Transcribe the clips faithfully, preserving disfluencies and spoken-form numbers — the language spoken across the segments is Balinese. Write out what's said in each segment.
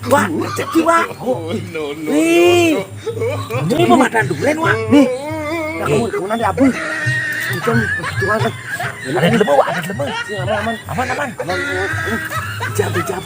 Wah, rezeki, Wak. Oh, nih. Ini pemandan duren, Wak. Nih. Nah, kamu, kamu nanti apa? Kita nih, perhitungan kan. Ada di lembu, Wak, ada di lembu. Sini, aman, aman. Aman, aman. Aman. Ini, ini. Jam, jam.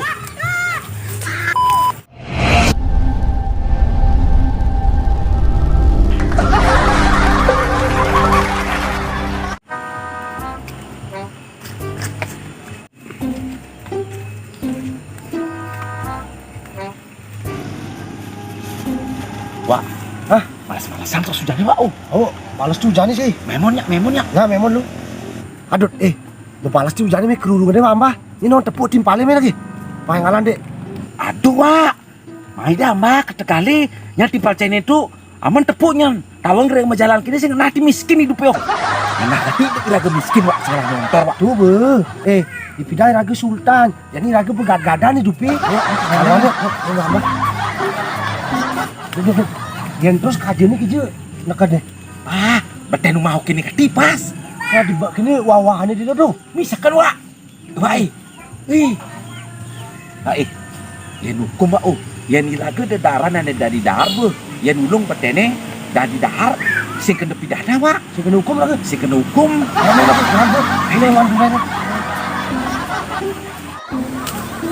Wak. Hah? Malas-malasan tuh sujani, Wak. Oh. Oh, malas tuh jani sih. Memon ya, memon ya. Nah, memon lu. Aduh, eh, lu malas tuh jani mi kerurungan deh, Mbah. Ini non tepuk timpalnya mi lagi. Paling ngalan deh. Aduh, Wak. Mai dah, Mbah, ketekali yang timpal cene itu aman tepuknya. Tawang rek majalan kini sing nanti miskin hidup yo. Nah, tapi itu raga miskin, Wak, salah motor, Wak. Tuh, be. Eh, dipindah raga sultan. Jadi raga begadgadan hidup, eh. Kalau ada, oh, oh, Mbah. Duh, duh, duh. Yang terus kajiannya kerja, nekat deh. Ah, beten mau kini ketipas. Nah, di bak kini wawahannya di tuh. Misalkan, Wak. Wak, eh. Ih. Wak, eh. Yen hukum, Wak, oh. Yen iraga de daran ane dadi dahar, beuh. Yen ulung petene dadi dahar, sing kena pidana, Wak. Sing kena hukum lagi. Sing kena hukum. Mana lagi? Kenapa? Ini yang mana?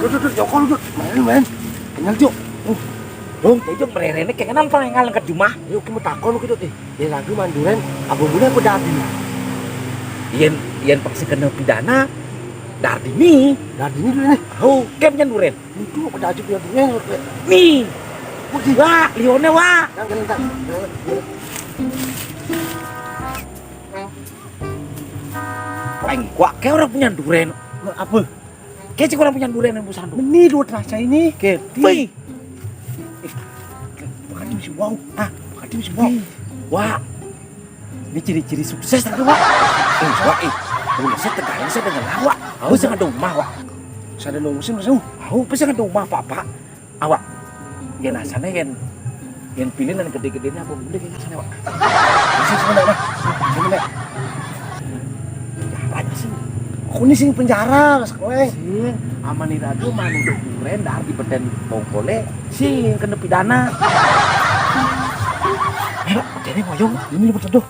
Dut, dut, dut, jokol, dut. Main, main. Kenyal, Cuk. Uh. Dong, itu mererene kengenan paling ngalengket jumah. Yuk, kita takon gitu, eh. Yen raga manduren, apa boleh apa dadi? Yen, yen paksa kena pidana, dadi ni. Dadi ni dulu ni. Oh, kem nyan duren. Itu apa dadi punya duren, apa? Ni. Wah, lione, Wak. Yang kena tak. Paling kuat kayak orang punya duren. Apa? Kece kurang punya duren yang busan tuh. Meni dua terasa ini. Keti. Wih. Eh, bukan tim si wow. Ah, bukan tim si wow. Wih. Wah. Ini ciri-ciri sukses tadi, Wak. Eh, Wak, eh. Kalau saya tegalan saya dengan lawak. Aku sangat dong mah, Wak. Saya ada nungguin, Mas. Aku pasti sangat dong mah, Pak, Pak. Awak. Yen asane yen, yen pilih nang gede-gedene apa bule yen asane, Wak? Sing, sing, Nek, Nek. Sing, Nek. Penjara sih. Aku ini sing penjara, Mas Kleng. Sing, amane raga manuduk duren dari beten tongkole, sing kena pidana. Ayo, jadi ngoyong. Ini betul tuh.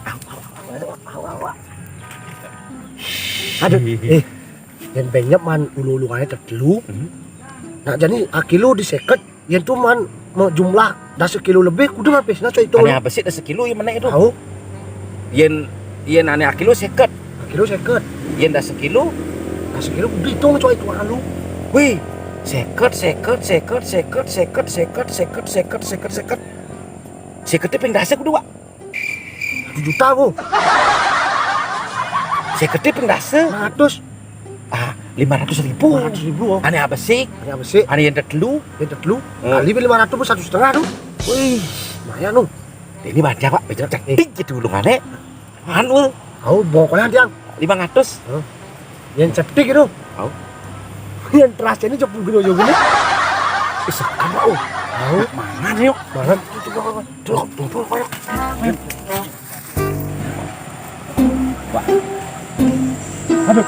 Aduh, eh. Yen benyep man ulu-ulungane tetelu. Hmm. Nah, jadi akilo di seket, yen tu man me-, jumlah dah sekilo lebih, kudu habis. Nah, coy, itu. Ane apa sih dah sekilo ya mana itu? Tahu? Yen, yen ane akilo seket. Akilo seket. Yen dah sekilo? Dah sekilo kudu hitung, coy, itu anu. Wih, seket, seket, seket, seket, seket, seket, seket, seket, seket, seket. Seket itu ping dasa kudu, Wak. Satu juta, Bu. Sekete ping dasa. Lima ratus. Ah, lima ratus ribu. Lima ratus ribu, oh. Ane apa sih? Ane apa sih? Ane yang tetelu. Yang tetelu. Eh. Kali lima ratus, satu setengah tuh. Wih, lumayan tuh. Ini banyak, Pak. Banyak, Cak. Eh. Tinggi dulu, ane. Anu. Kau bongkolan tiang. Lima ratus. Hah? Yang cetik itu. Au. Yang terasa ini cepung gini aja gini. Ih, sekarang, au. Au. Mana nih, yuk? Mana? Itu, itu, itu, itu, itu, itu, itu. Wah. Aduh.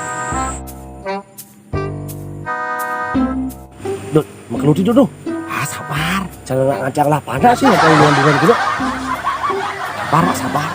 Dut, makan roti dulu. Ah, sabar. Jangan ngajak lah panas sih, kalau yang bukan gitu. Sabar, Wak, sabar.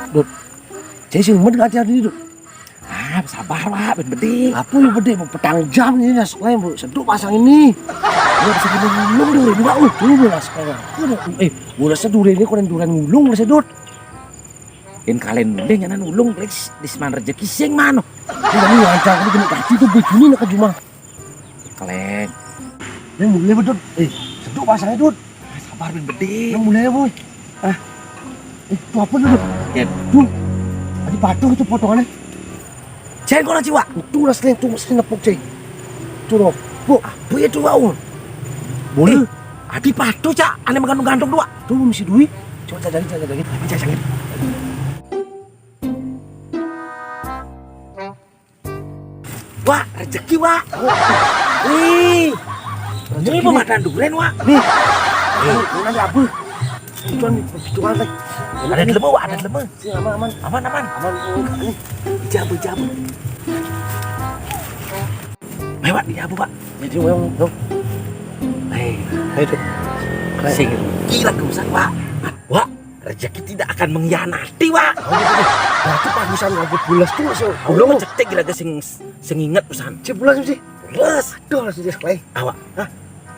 Dut, saya sih mumet nggak hati-hati, Dut. Ah, sabar, Wak, ben bedik. Apa yang bedik? Mau petang jam ini, nas lain, Bu. Seduk pasang ini. Ya, bisa minum dulu, ini, Wak. Uh, dulu, nas lain. Udah, eh, udah sedur ini, kau duren ngulung, udah sedut. Yen kalen mulih nyanan ulung, please, di seman rezeki sing mano. Ini lancar, ini kena ganti tuh, begini nak ke jumah. Kalen. Ini mulai, Dut. Eh, seduk pasangnya, Dut. Ah, sabar, ben bedik. Ini mulai, Boy. Ah. Eh, itu apa, Dut? Yen. Tuh. Tadi patung itu potongannya. Jangan kau nak jiwa. Itu lah selain tuh, mesti nepuk, ceng. Tuh, loh. Bu, apa ya tuh, Wak? Boleh. Eh. Adi patuh, Cak, ané menggantung-gantung doang. Tuh, mesti duit. Coba cari, cari, cari. Cari, cari. Wak, rezeki, Wak. Wih. Ini rezeki nih. Pemandan duren, Wak. Nih. Nih, mana ada apa? Itu kan, itu kan, Teh. Ada deleme, Wak, ada deleme. Sini, aman, aman. Aman, aman. Aman, aman. Nih, jabu, jabu. Ayo, Wak, jabu, Wak. Jadi, Wak, Wak. Hei. Ayo, Teh. Sing gila, Wak. Wak, rezeki tidak akan mengkhianati, Wak. Oh, gitu, gitu. Berarti bagusan lagi pulas tuh, so. Aku lo ngecetek lagi sing, sing inget pesan. Si pulas sih. Pulas. Aduh, harus jadi sekolah. Awak. Hah?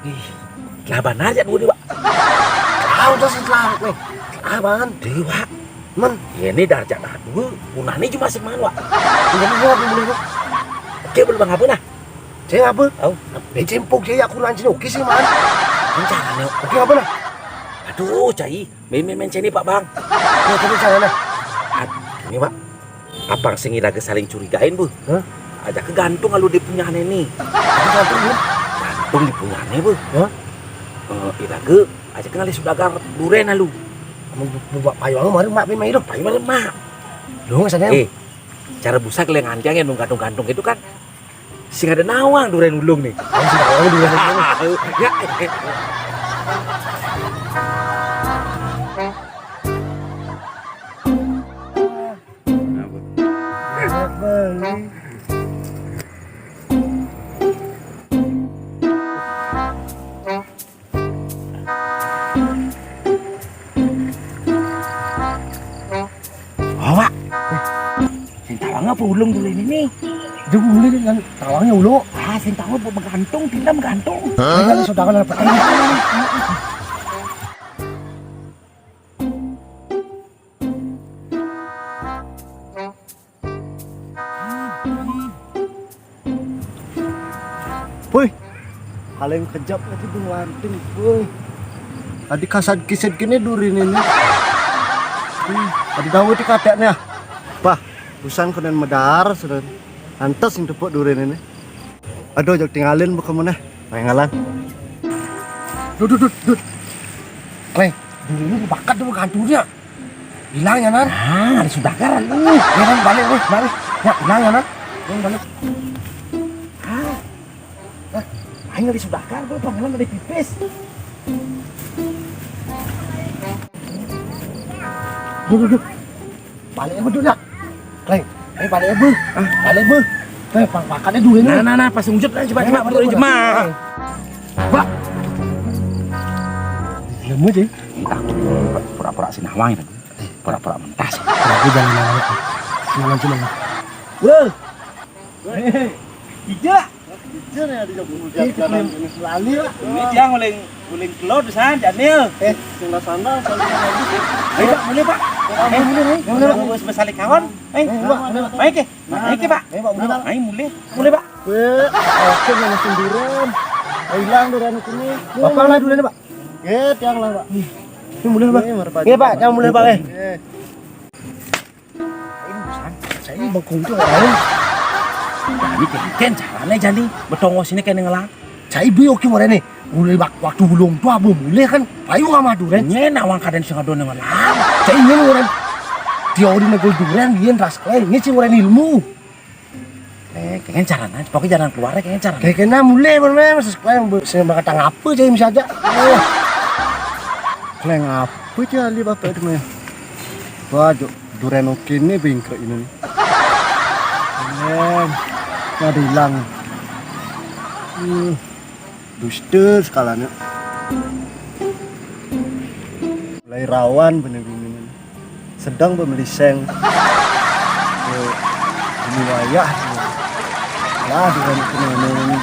Ih, lah benar ya dua, Wak. Tahu tuh setelah, nih. Apaan? Dewa. Men. Ya, ini darjat dua. Punah ini cuma sing man, Wak. Enggak mau, aku boleh, Wak. Oke, boleh bang apa nah? Saya apa? Tahu. Dia cempok, saya aku lancin, oke sih, man. Rencana. Oke, apa nah? Aduh, cai. Main, main, main sini, Pak Bang. Ya, tapi caranya. Ad-, ini, Pak. Apang sing lagi saling curigain, Bu. Hah? Aja ke gantung alu di punyane nih. Apa gantung, Bu? Gantung di punyane, Bu. Hah? Eh, iraga aja ke ngalih sudagar duren alu. Kamu bu-, bu-, payung mari mak pima itu. Payung mari mak. Lu nggak sadar? Eh, cara busa kelengan yang gantung-gantung itu kan sing ada nawang duren ulung nih. Kamu sing nawang duren ulung. Ya. Awak. Sing tawang apa ulung dulu ini nih? Dia mulai dengan tawangnya ulung. Ah, sing tawang apa bergantung, tidak bergantung. Hah? Ini kan saudara apa? Woi, paling kejap aja tuh wanting, woi. Tadi kasat kisit gini durin ini. Wih, tadi tahu itu kateknya. Bah, busan kenen medar, sudah. Antes yang tepuk durin ini. Aduh, jok tinggalin bu kamu nah. Pengalan. Dud, dud, dud, dud. Kleng, durin ini bakat dulu gantung dia. Hilang ya, Nan? Ah, ada sudagar lu. Ya, Nan, balik, weh, balik. Ya, hilang ya, Nan? Nan, balik. Ah. Ah, aing ada sudagar, gua panggilan dari pipis. Duh, duh, duh. Balik apa dulu, Dak? Kleng, ayo balik apa? Ah, balik apa? Eh, pang makannya dulu ini. Nah, nah, nah, pas ngujut, nah, coba, coba, balik, balik, balik. Bah. Lemu, Cing. Entah, pura-pura si nawang itu. Pura-pura mentas. Aku jangan nanya. Semalam cuma. Wah. Hei, ija. Ija nih, ada jago. Ini jalan ini. Lali, Pak. Ini dia nguling, nguling telur di sana, Janil. Eh, sing sandal, sandal. Ayo, Pak, mulai, Pak. Eh, mulai, mulai. Mulai, Pak. Wes besali kawan. Eh, Pak, mulai, Pak. Ayo, ke. Nah, ayo, ke, Pak. Ayo, Pak, mulai, Pak. Ayo, mulai. Mulai, Pak. Weh, oke, jangan sendirian. Hilang tuh, anu, sini. Bapak lah dulu, Pak. Ye, tiang lah, Pak. Ini mulai, Pak. Iya, Pak, jangan mulai, Pak, eh. Iya. Ini busan, saya ini bengkung tuh orang. Jadi kengken caranya jadi betongo sini kena ngelang. Saya beli oke orang ini. Mulai wak-, waktu ulung tuh abu mulai kan, payu nggak madu kan. Nyena wang kadang sing ada ngelang. Saya ingin orang teori negul duren, dia ras keren, ini sih orang ilmu. Eh, kayaknya caranya, pokoknya jalan keluarnya kayaknya caranya. Kayak kena mulai bener, masa sekolah yang be-, saya bakal tang apa, saya bisa aja. Oh. Kleng apa itu ahli bapak itu mah? Wah, jo-, duren oke nih bingkrek ini nih. Duren. Ada hilang. Hmm. Duster sekalanya. Mulai rawan bener ini. Sedang bemeliseng. Eh, ini wayah. Lah, duren oke ini.